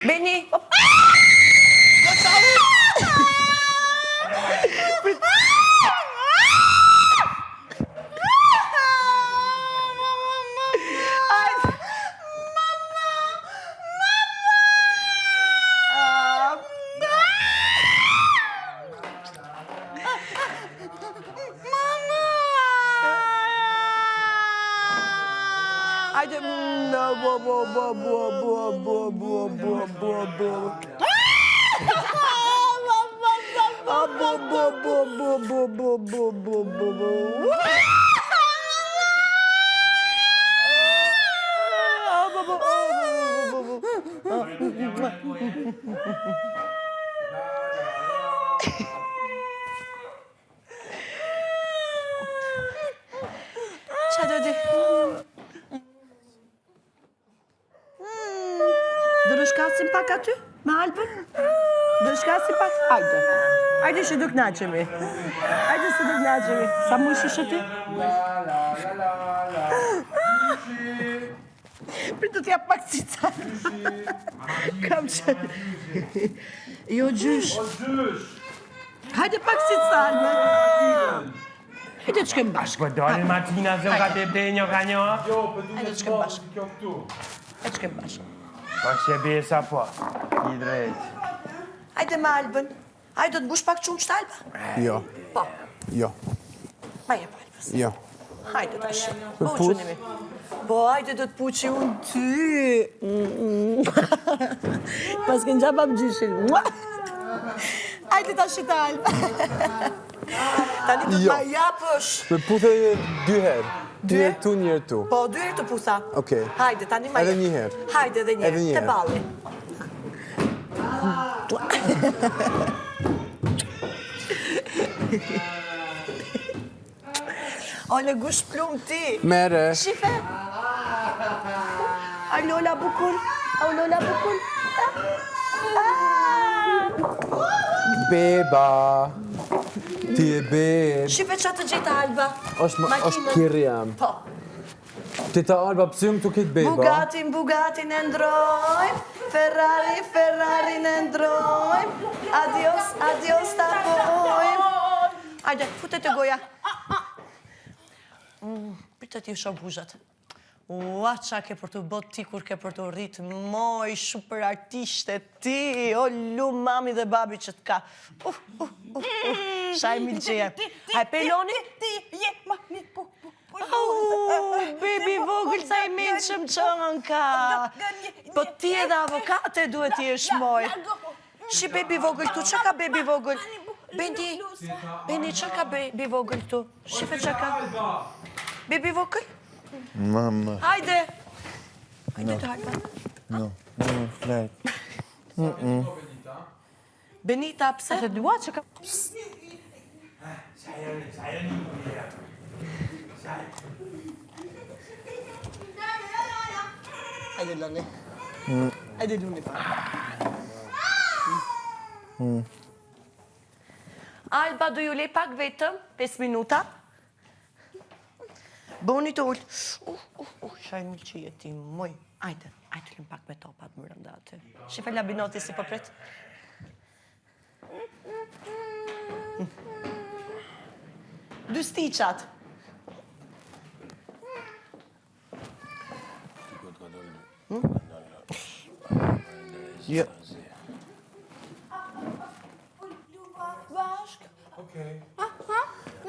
Beni, op. Hajde, no, bo, bo, bo, bo, bo, bo, bo, bo, bo, bo. A, bo, bo, bo, bo, bo, bo, bo, bo, bo, bo. A, bo, bo, bo, bo, bo, bo. Ça do di? Do rrëshqasim pak aty, me Albën? Do rrëshqasim pak? Hajde. Hajde që do knaqemi. Hajde se do knaqemi. Sa muj ishe ti? Prit të t'jap pak cica. Kam që... Jo gjysh. Hajde pak cica, Alba. Hajde të shkojmë bashkë. Po dalin makina se ka të benjo ka një. Jo, po du Hajde të shkojmë bashkë. Kjo këtu. Hajde të shkojmë bashkë. Pak që besa po. I drejt. Hajde me Albën. Hajde do të mbush pak qumësht Alba? Jo. Po. Jo. Ma jep Albës. Jo. Hajde tash. Po çunimi. Po hajde do të puqi unë ty. Pas ke ngja babgjyshin. Hajde tash të Alba. Tani do të Jo. ma japësh. Me puthe dy herë. Dy herë tu, një herë tu. Po, dy herë të putha. Okej. Hajde, tani ma Edhe jep. një herë. Hajde edhe një Edhe herë. një Te herë. balli. O, në gush plum ti. Mere. Shife. A Lola bukur. A Lola bukur. Beba. Ti e beb. Shife që të gjeta Alba. është ma- është Makinën. kerri jam. Po. Ti të Alba, pse jam këtu këtë beba? Bugatin, Bugatin e ndrojmë, Ferrari, Ferrarin e ndrojmë, adios, adios ta bojmë. Ajde, fute të goja. Mm, Pritë t'i shoh buzët. Ua, qa ke për të bot ti kur ke për të rritë, moj, super artiste ti, o lu mami dhe babi që të ka. Uh, uh, uh, uh, sa e milë që je. A e peloni? Ti je ma një pu pu pu. Au, bebi vogël sa i mençëm qënka. Po ti edhe avokate duhet të jesh moj. Shi bebi vogël këtu, që ka bebi vogël? Bendi, Bendi, që ka bebi vogël këtu? Shife që ka? Bebi vogël? Mama. Hajde! Hajde të hajde. No, no, flajt. Benita, pse? Të dua që ka... Sa janë, sa janë një ja. Sa Hajde, Loni. Hajde, Loni. Alba, do ju lej pak vetëm, 5 minuta. Bëni të ulë. Uh, uh, uh, shaj milë që je ti, moj. Ajde, ajde lëm pak me topat më rënda aty. Shife Labinoti si po pret. Dy stiqat. Jo.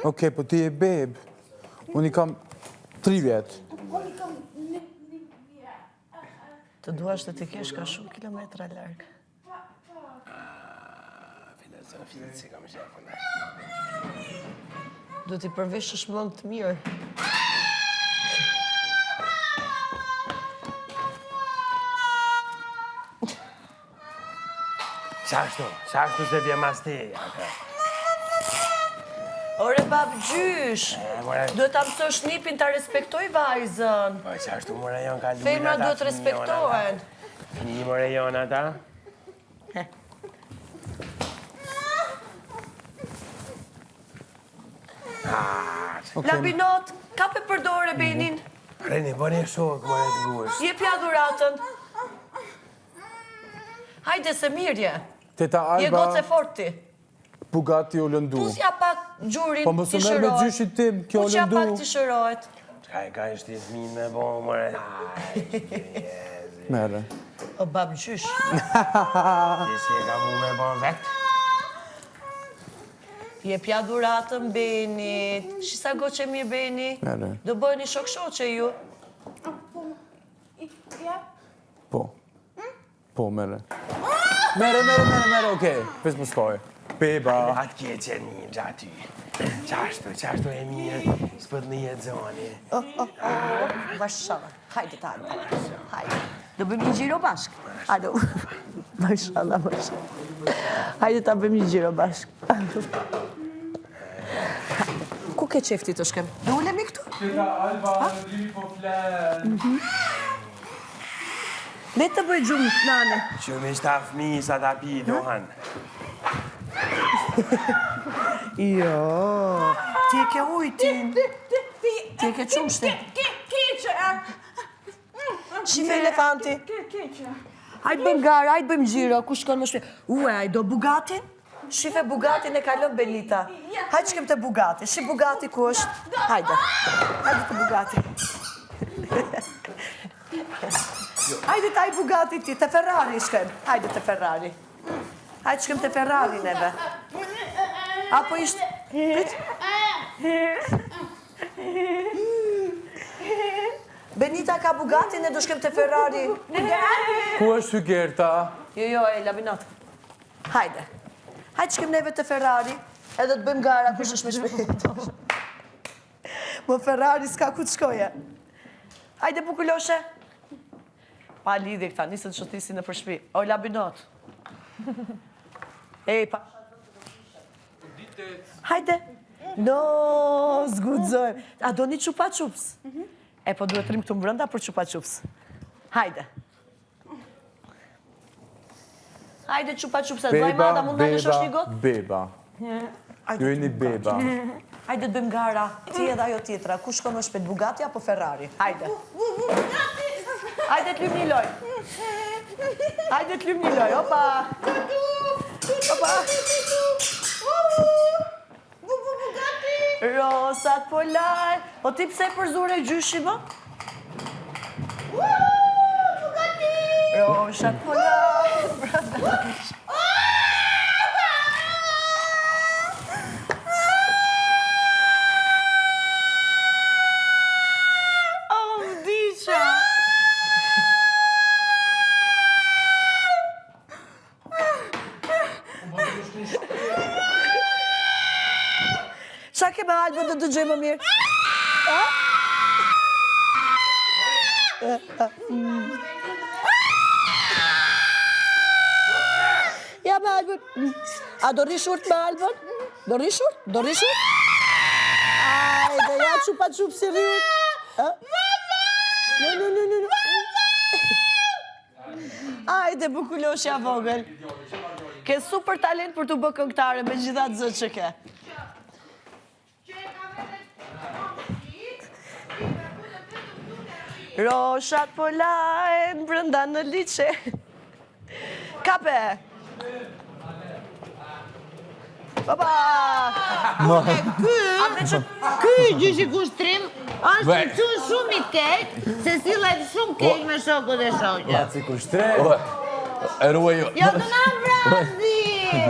Okej, po ti je beb. Unë i kam 3 vjetë. Të duash të të kesh ka shumë kilometra larg. Filozofi si kam shefën. Do t'i përveshësh mend të mirë. Sa ashtu, sa ashtu se vje mas ti. ate. Ore babgjysh, E, more, duhet ta mësosh nipin ta respektoj vajzën. po sa ashtu more jon ka luajnë Femrat ata, duhet fëmijë respektohen. jon ata. Fëmijë more jon ata. Labinot, kape përdore Benin. Reni, bëni shok, more të gush. Jepja dhuratën. Hajde se mirë je. Teta Je Alba, gocë e fortë ti. Bugatti u lëndu. Puthja pak gjurin, Po mos ti u merr me shërohet. gjyshin tim, kjo u Puthja lëndu. pak ti shërohet. Çka e ka është i fëmijë me bo, more. Merre. O bab gjysh. Ti si e ka mu me bo vetë. Jepja dhuratën Benit. Shi sa goce mirë Beni. Merre. Do bëheni shok shoqe ju. Po. Po, merre. Merre, merre, merre, merre, okej. Pes më skoj. Beba. Atë keqe një gjaty. Qashtu, qashtu e mirë, s'pët një jetë zoni. Mashallah. Hajde të Alba. Hajde. Do bëjmë një xhiro bashkë. Hajde. Mashallah, mashallah. Hajde ta bëjmë një xhiro bashkë. Ku ke qejf ti të shkem? Do ulemi këtu? Teta Alba, në po flen. Le të bëj gjumë, nane. Që me shta fmi, sa ta pi, dohan. Jo, ti e ke ujtin. Ti e ke qumshtin. Shife elefanti. Hajde bëjmë gara, hajde bëjmë xhiro, ku shkon më shpejt. Ue, a do Bugatin? Shife Bugatin e kalon Benita. Hajde shkem te Bugatti. Shi Bugatti ku është? Hajde. Hajde te Bugatti. Hajde te ai Bugatti ti, te Ferrari shkem. Hajde te Ferrari. Hajde shkem te Ferrari neve. Apo ishte... Prit. Benita ka Bugatti, ne do shkem te Ferrari. Ku është Hygerta? Jo, jo, e labinot. Hajde. Hajde shkem neve te Ferrari, edhe të bëjmë gara kush është më shpejt. Më Ferrari s'ka ku të shkoje. Hajde bukuloshe. Pa lidhje këta, nisën të shëtisin nëpër shpi. O labinot. Ej, pa... Hajde. No, s'guxojmë. A do një çupa çups? E po duhet rrim këtu mbrënda për çupa çups. Hajde. Hajde çupa çups, a dojmë Beba, ada mund na lëshosh beba, një gotë? beba. Ju jeni beba. Hajde të bëjmë gara, ti edhe ajo tjetra, ku shkon më shpejt, Bugatti apo Ferrari? Hajde. Hajde të lymë një lojë. Hajde të lymë një lojë, opa. Opa. Rosat po laj. Po ti pse përzure gjyshi më? Rosat po laj. O, vdiqa. Qa ke me Albën të dëgjoj më mirë? A? Ja me Albën. A do rrish urt me Albën? Do rrish urt? Do rrish urt? Ajde, ja çupa çup si rri urt. Mama! No, no, no, no, no. Ajde, bukuloshja vogël. Ke super talent për të bë këngëtare me gjithë atë zë që ke. Roshat po lahen brenda në liqe. Kape! Baba! Ky gjyshi kushtrim është një çun shumë i keq, se sillet shumë keq me shokët e shoqet. Paci kushtrim. E ruaj jo. Jo të na vrasi! Qa,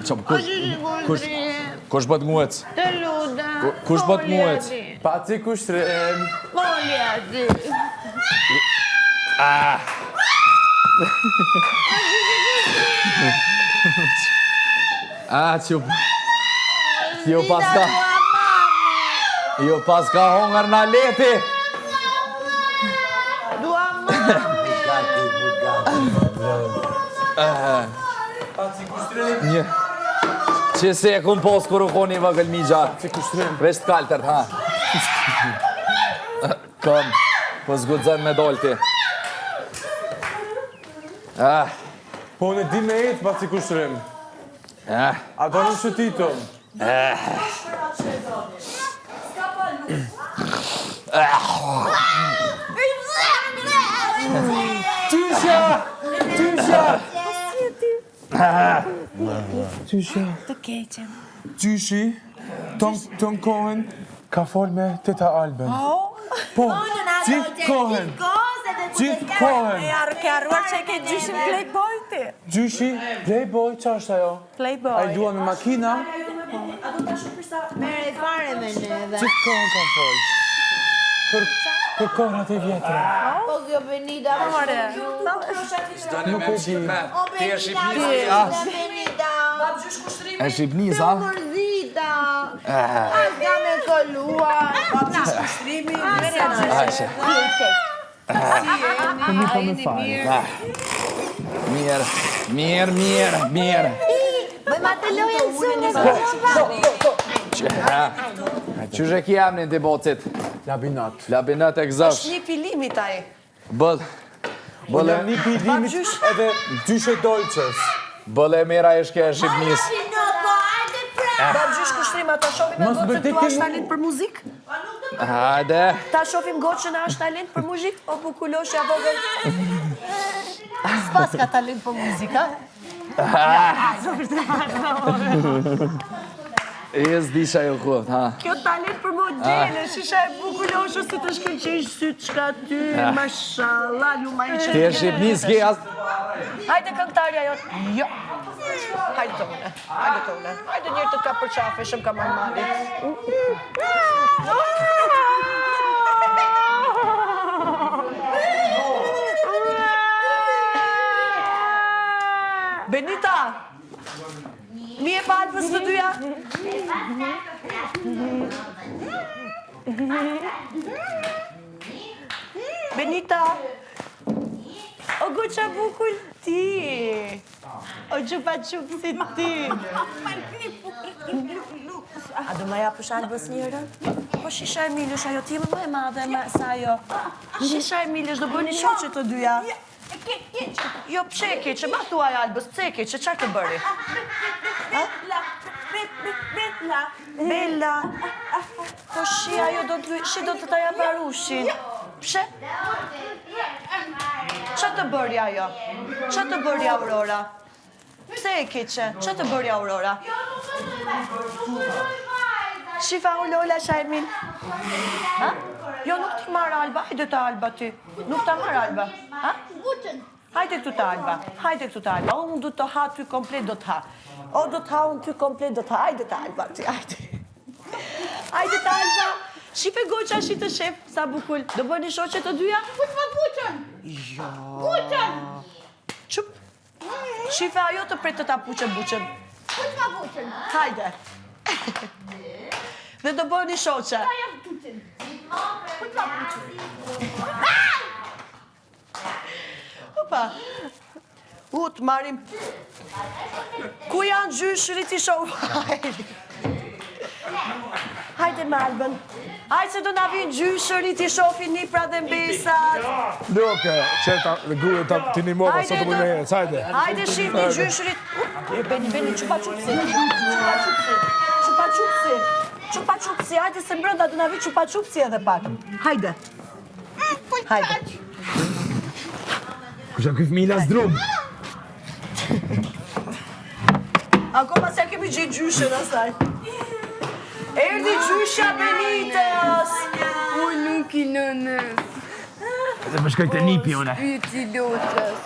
O kush, gjyshi kush, kushtrim, kush bët nguec? të lutem. Kush bët nguec? Paci kushtrim. Foli aty. Ah. Ah, që ju paska... Ju paska hongër në leti! Dua mami. Bugatti, Bugatti. Një... Që se e kum pos kur u koni vogël mi gjatë. Paci kushtrim. Veç të kaltërt, ha. Kom, po s'guxon me dol ti. Ah, Po unë e di me ecë, paci kushtrim. ah. A do në shëtitëm? Eh. Qysha! Gjysha! Gjysha. Të keqen. Gjyshi, ton kohën, ka fol me teta Albën. Po, gjithë kohën. Gjithë kohën. E arë, ke harruar që e ke gjyshin Playboy ti? Gjyshi, Playboy, qa është ajo? Playboy. Ai dua me makina? Mere fare me neve. Gjithë kohën ka fol. Për, për kohrat e vjetra. Po kjo Benita. More. Nuk e di. O Ti e Benita, Shqipnis, a? Benita. E Shqipnis, a? U mërzita. As ka me koluar. Hajde. Po më fal. Mirë, mirë, mirë, mirë. Bëj ma të lojën shumë. Qysh e ki emnin ti bocit? Labinat. Labinat e gëzosh. Është një filimit ai. Bëll. Unë Bëll jam një pilimit edhe dyshe dolqes. bëll e mira e shke e Shqipnis. Po, hajde pra. Babgjysh Kushtrim, ta shohim me Mos gocën bërtit tua ti është mu. talent për muzikë? Hajde. Ta shohim gocën a është talent për muzikë? O bukuloshja vogël. S'pas ka talent për muzikë, a? E s'di qa ju kuft, ha. Kjo talent për modele, shisha e bukuloshë si të shkëlqejsh sytë çka ty, mashallah, luma i Ti e Shqipnis ke as... Hajde këngëtarja jonë. Jo. Hajde të une. Hajde të une. Hajde njërë të ka përqafe, shëm ka marrë mali. Benita! Mi e pa Albës të dyja? Benita! O goqa bukul ti! O qupa qup si ti! A do ma japësh Albës njërën? Po shisha e milësh ajo, ti je më e madhe me sa ajo. Shisha e milësh, do bëni shoqe të dyja. Jo, pse e keqe? Ma thuaj Albës, pse e keqe? Çfarë të bëri? Bella. Bella. Po shi ajo do të shi do të ta jap arushin. Pse? Qa të bëri ajo? Qa të bëri Aurora? Pse e keqe? Qa të bëri Aurora? Shifa u Lola Shajmin. Ha? Jo, nuk t'i marrë Alba, hajde të Alba ti. Nuk ta marrë Alba. Ha? Hajde këtu të Alba, hajde këtu të Alba. Unë du të ha ty komplet do të ha. O do të ha unë ty komplet do të ha. Hajde të Alba ti, hajde. Hajde të Alba. Shife goqa shi të shef, sa bukul. Do bëni shoqe të dyja? Kush më puqën? Jo. Puqën! Çup. Shife ajo të pret të ta puqe buqen. Kush më puqën? Hajde. Dhe do bëni shoqe. Ta jam puqën. Kush më puqën? Opa. U, të marim. Ku janë gjyshërit i shoh? Hajde me Albën. Hajde se do na vinë gjyshërit i shohin nipra dhe mbesat. Nuk, që ta, grue ta, ti një mova, sot të më me ecë, hajde. Hajde shihni gjyshërit. U, Beni, Beni, çupa çupsi. Çupa çupsi. Çupa çupsi. Çupa çupsi. Hajde se brenda do na vi çupa çupsi edhe pak. Hajde. Hajde. Kusha ky fëmijë lazdrum? Akoma s'ja kemi gjetë gjyshën asaj. Erdhi gjyshja Benitës. U nuk i nënës. Dhe më shkoj te nipi une. Shpirti i lotës.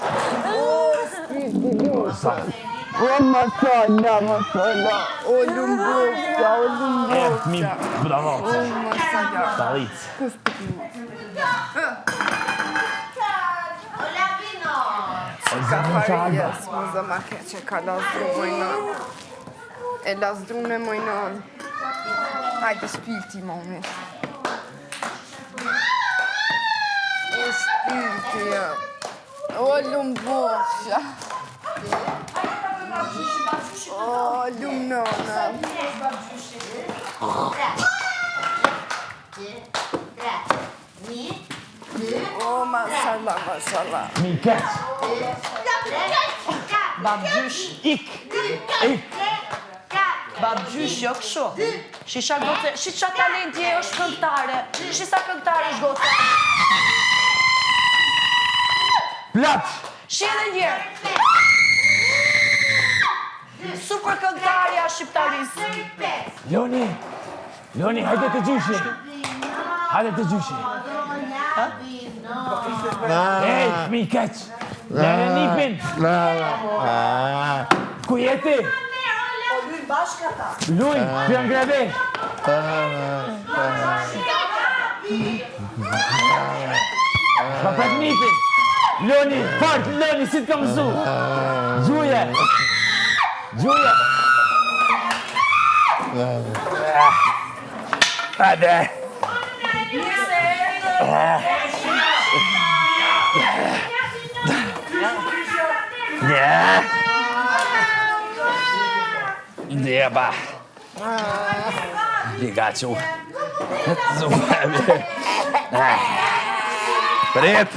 O mashallah, mashallah. O lumbofta, o lumbofta. E, fëmijë budallacë. O mashallah. Dallicë. Kush po të mua? Ka fare jes, më zë ma keqe, ka lazdru moj nën. E lazdru me moj nën. Hajde, shpirti, mami. O shpirti, ja. O lumbofsha. O lum nëna. O mashallah, mashallah. Mi keq. Babgjysh. Ik. Ik. Babgjysh, jo kështu. Shisha goce, shisha talenti e është këngëtare. Shisha këngëtare është goce. Plaç. Shi edhe njëherë. Super këngëtarja e shqiptarisë. Loni, Loni, hajde te gjyshi. Hajde te gjyshi. Ej, fmi i keq. Lere nipin. Ku jeti? Po luj bashkë ata. Luj, për në grebe. Pa pret nipin. Loni, fort, Loni, si të kam mësu. Gjuje. Gjuje. Hajde. Mirë se erdhët. Nja. Nja, ba. Pikachu. Super. Prit.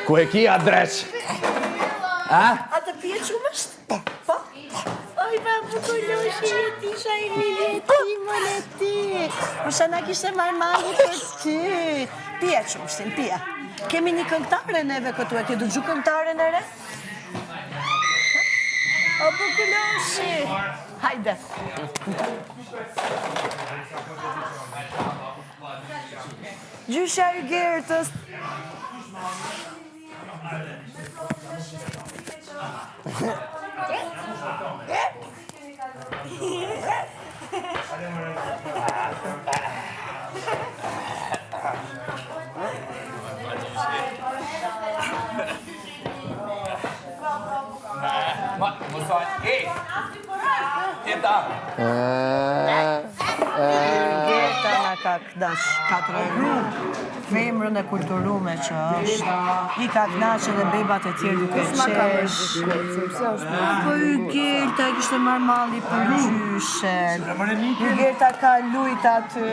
Ku e ki atë dreq? A? A të pije qumësht? Po. Oj, pa bukuroshi, jetisha i mili e ti, mole ti. Mësha na kishte marrë malli për ty. Pije qumështin, pije. Kemi një këngëtare neve këtu, e ke dëgju këngëtaren e re? O bukuroshi. Hajde. Gjyshja e Gertës. Ma, mos fal. Ej! Jeta! Gerta na ka knaq katër femrën e kulturume që është. I ka knaq edhe bebat e tjerë duke qesh. Po Gerta e kishte marrë malli për gjyshen. Gerta ka lujt aty.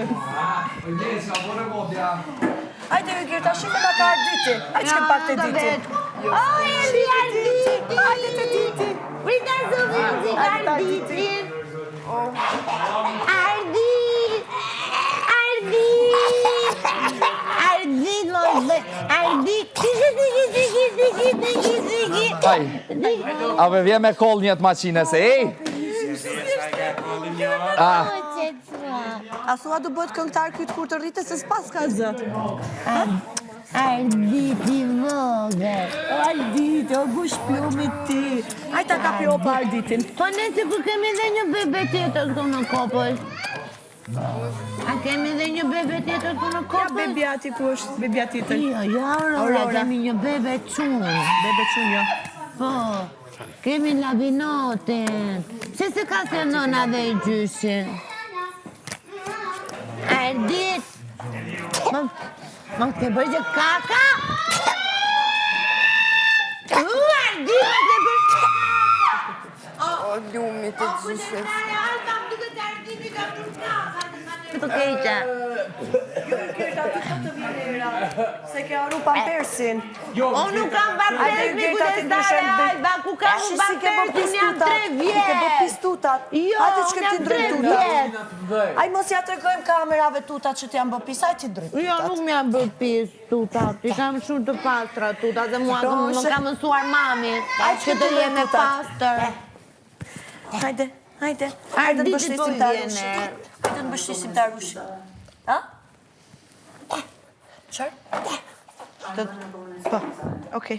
Hajde Gerta, shife na ka Arditi. Hajde shkem pak te Diti. Oj, Eli Arditi! Hajde te Diti. Prita zëvim zi Hajde te Arditi. Arditin. Ardi! Ardi! Ardi, mos dhe... Ardi! Tiki, tiki, tiki, tiki, tiki, tiki. Aj, a me vje me koll një të maqine se, ej? Ah, A thua do bëhet këngëtar ky kur të rritet se s'pas ka zë. Arditi vogël. Arditi, o gush plumit ti. Hajde ta kapi opa Arditin. Po nëse kur kemi dhe një bebe tjetër këtu në kopës. A kemi dhe një bebe tjetër këtu në Ja kopës? bebi ati ku është bebia tjetër. Jo, jo, Aurora, Aurora. kemi një bebe çun. Bebe çun jo. Po, kemi labinotin. Pse se ka se nëna dhe i gjyshin? Ardit! Më, më ke bërë që kaka? U, Ardit, më ke bërë që O, lumi të gjyshes. Të keqa. Jo, Gerta, ty po të vjen era. Se ke harru pampersin. O, nuk kam Hajde, pampersin, Gerta, ti kujdestare ndryshojmë be- Alba, ku kam Shi, unë si ke bë pampersin, pis jam tutat. 3 Ti ke bë vjet. pis tutat. Jo, Hajde unë që ti jam ndrojmë 3 tutat. vjet. Aj mos ja tregojmë kamerave tutat që t'janë bë pis, aj ti ndrojmë Jo, tutat. nuk më janë bërë pis tutat. I kam shumë të pastra tutat dhe mua Po, më ka mësuar mami Ai që të ndrojmë jem e tutat. pastër. Hajde, hajde. Hajde të Arditi po mbështesim të vjen arushit. erë. Hajde të mbështesim të arushit. Ha? Çfarë? Të... Po, okej.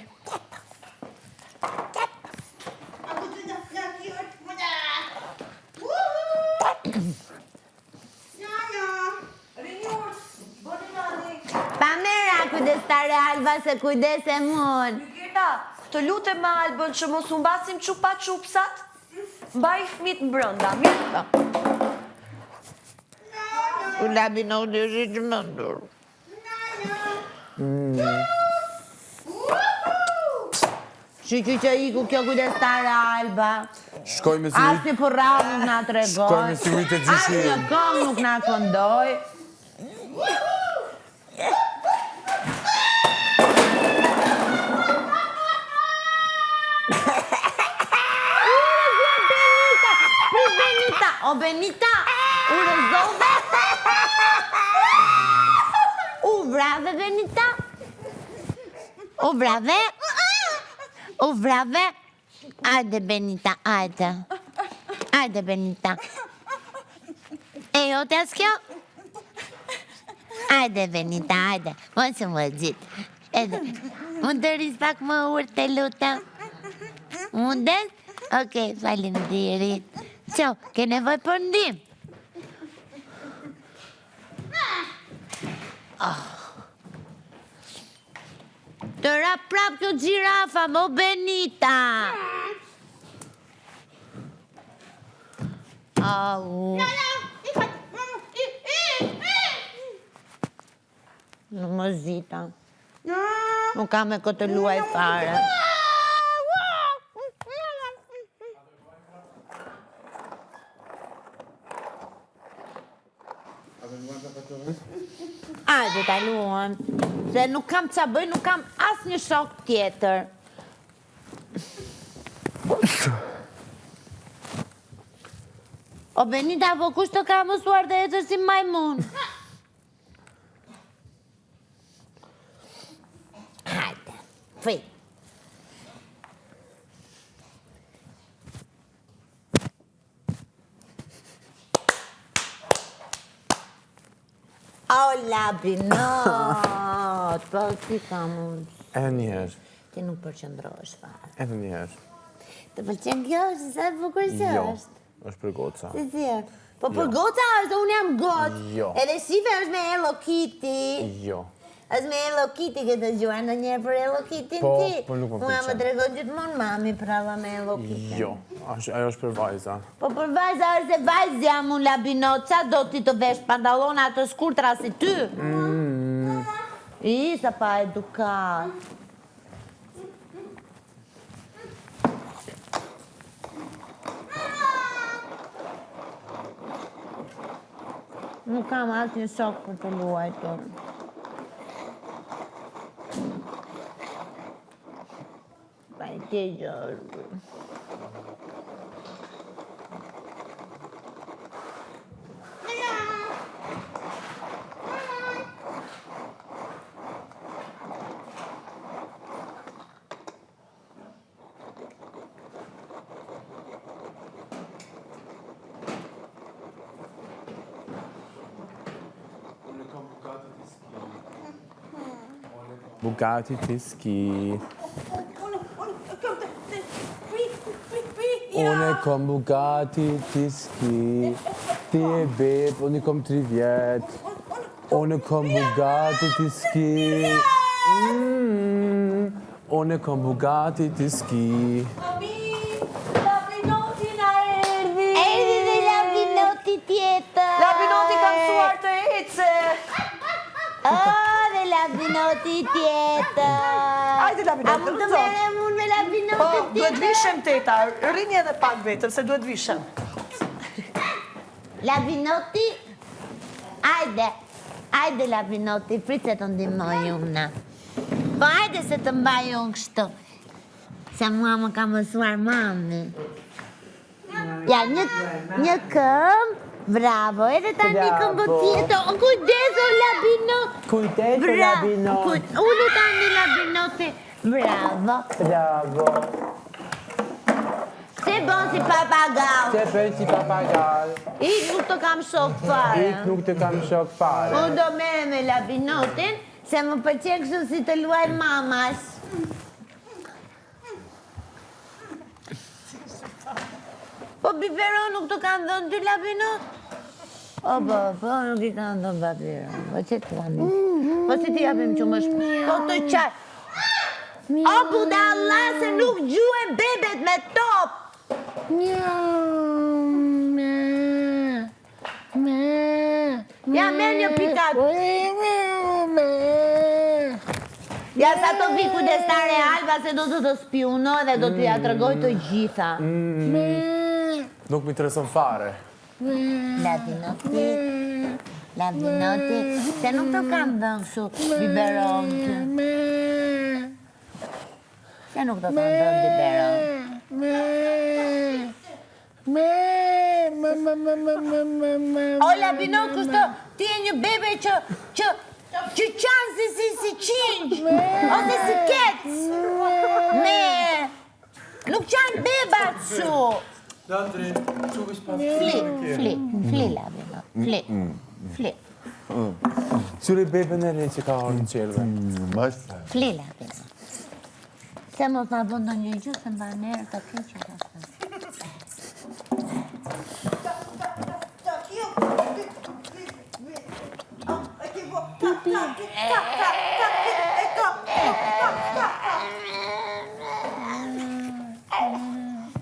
Pa mera kujdestare Alba se kujdesem unë. Gerta, të lutem me Albën që mos humbasim çupa çupsat. Mbaj fëmijët brenda, mirë? U labinoti është i çmendur. Shyqyr që iku kjo kujdestare Alba. Shkoj me siguri. Asnjë përrallë nuk na tregoi. Shkoj me siguri te gjyshi. Asnjë këngë nuk na këndoi. Benita, prit Benita, o Benita, u rrëzove? U vrave Benita? U vrave? U vrave? Ajde, Benita, ajde. Ajde, Benita. E jotja kjo? Ajde, Benita, ajde. Mos u mërzit. Edhe, mund të rrish pak më urtë të lutem? Mundet? Okej, faleminderit. Ço, ke nevojë për ndihmë? Oh. Të ra prap kjo gjirafa, mo Benita! Au. U mërzita. Nuk kam me kë të luaj fare. Ajde ta luajmë. Se nuk kam ça bëj, nuk kam asnjë shok tjetër. O Benita, po kush të ka mësuar të ecësh si majmun? Hajde, fri. O, Labinot, po si kam unë. Edhe njëherë. Ti nuk përqendrohesh fare. Edhe njëherë. Të pëlqen kjo, se sa e bukur që Jo, është. është për goca. Si si e? Po për Jo. goca është, unë jam gocë. Jo. Edhe shife është me Hello Kitty. Jo. Është me Hello Kitty, ke dëgjuar ndonjëherë për Hello Kitty Po, ti? po nuk më Mua më pëlqen. tregon gjithmonë mami pralla me Hello Kitty. Jo, është, ajo është për vajza. Po për vajza është se vajzë jam unë Labinot, ça do ti të vesh pantallona të shkurtra si ty? Mm. I, sa pa edukatë. Nuk kam asnjë shok për të luajtur. Pa i keq është. Bugatti ti s'ki. Unë e kom Bugatti ti s'ki. Ti je beb, unë i kom 3 vjet. Unë e kom Bugatti ti s'ki. Mm, Unë e kom Bugatti ti s'ki. Mami, Labinoti na erdhi. Erdhi dhe Labinoti tjetër. Labinoti ka mësuar të ece. O, dhe Labinoti tjetër. Ajde, Labinot, A mund të rrëzo. merrem unë me Labinotin Po, tjetër? duhet vishem teta, rrini edhe pak vetëm, se duhet vishem. Labinoti, ajde, ajde Labinoti, prit se të ndihmoj unë. Po ajde se të mbaj unë kështu. Se mua më ka mësuar mami. Ja, një, një këmbë, bravo, edhe tani këmbë tjetër. O, Kujdes, o Labinot. Kujdes, o Labinot. Kuj- Ulu tani Labinoti, bravo. Bravo. Se bën si papagall. Se bën si papagall. Ik nuk të kam shok fare. Ik nuk të kam shok fare. Unë do merrem me Labinotin, se më pëlqen kështu si të luaj mamas. Po biberon nuk të kanë dhënë ty Labinot? O, po, po, nuk i kanë dhënë biberon. Po që të kanë? Po si t'i japim qumësht? Po të qaj. O, budalla, se nuk gjuhen bebet me top! Ja, merr një pikat. Ja, sa të vi kujdestare Alba, se do të të spiunoj dhe do t'ja tregoj të gjitha. Nuk më intereson fare. Labinoti, Labinoti, se nuk të kam dhënë kështu biberon ty. Se nuk të kam dhënë biberon. O Labinot, kështu, ti je një bebe që, që, që qan si, si, si qingj, ose si kec. kështu. Fli, fli, fli, Labinot, fli, fli. Qyre beben e re që ka orë në qelve. Fli, Labinot. Se mos na bën ndonjë gjë, se mban erë të keqe pastaj.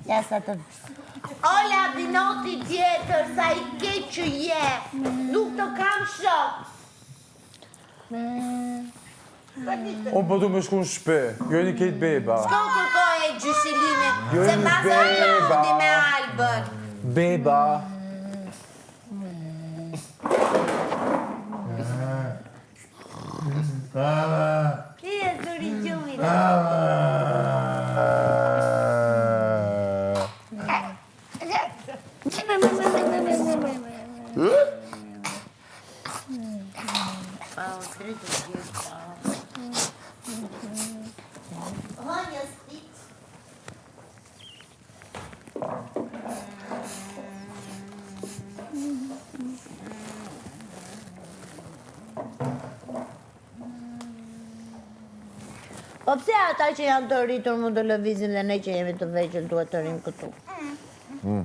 Ja sa të... O Labinoti tjetër, sa i keq që je, nuk të kam shok. Unë po du me shku në shpi, jo një kejt beba. Shko kërkoje gjyshilimin, Jo se një mbase ajo beba. mundi me Albën. Beba. Ti e zuri gjumin. Po pse ata që janë të rritur mund të lëvizin dhe ne që jemi të vegjël duhet të rrim këtu? Mm.